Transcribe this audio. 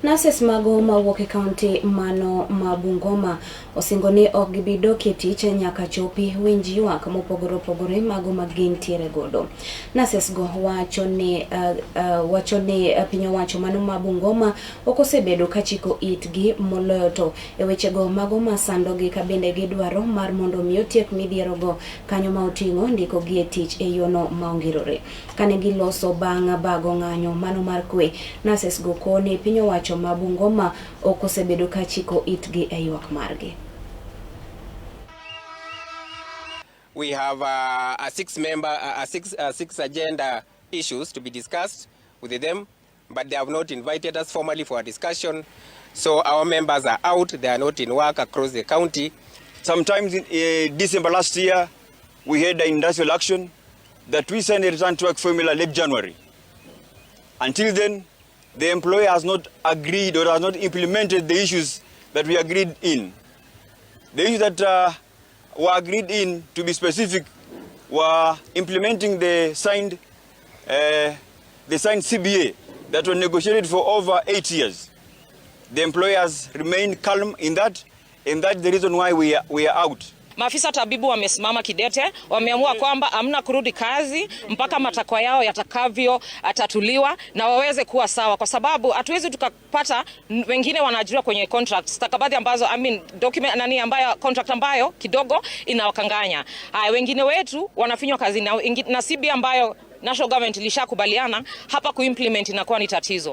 Nurses mago mawuok e kaunti mano ma Bungoma osingo ni ok gibi dok e tich nyaka chopi winj ywak mopogore opogore mago ma gintiere godo. Nurses go wacho ni piny owacho mano ma Bungoma ok osebedo ka chiko itgi moloyo to e wechego mago ma sandogi, ka bende gidwaro mar mondo mi otiek midhierogo kanyo ma oting'o ndiko gi e tich e yono ma ongirore. Kane giloso bang' bago ng'anyo mano mar kwe, nurses go koni piny owacho ma Bungoma ok osebedo ka chiko itgi e ywak margi. We have a six member, a six agenda issues to be discussed with them, but they have not invited us formally for a discussion. So our members are out, they are not in work across the county. Sometimes in December last year, we had an industrial action that we signed a return to work formula late January. Until then, the employer has not agreed or has not implemented the issues that we agreed in. The issues that were agreed in, to be specific, were implementing the signed CBA that were negotiated for over 8 years. The employers remained calm in that, and that's the reason why we are out. Maafisa tabibu wamesimama kidete, wameamua kwamba hamna kurudi kazi mpaka matakwa yao yatakavyo tatuliwa na waweze kuwa sawa, kwa sababu hatuwezi tukapata wengine wanaajiriwa kwenye contract stakabadhi ambazo, I mean, document nani ambayo contract ambayo kidogo inawakanganya. Haya, wengine wetu wanafinywa kazi na CBA ambayo national government ilishakubaliana hapa kuimplement inakuwa ni tatizo.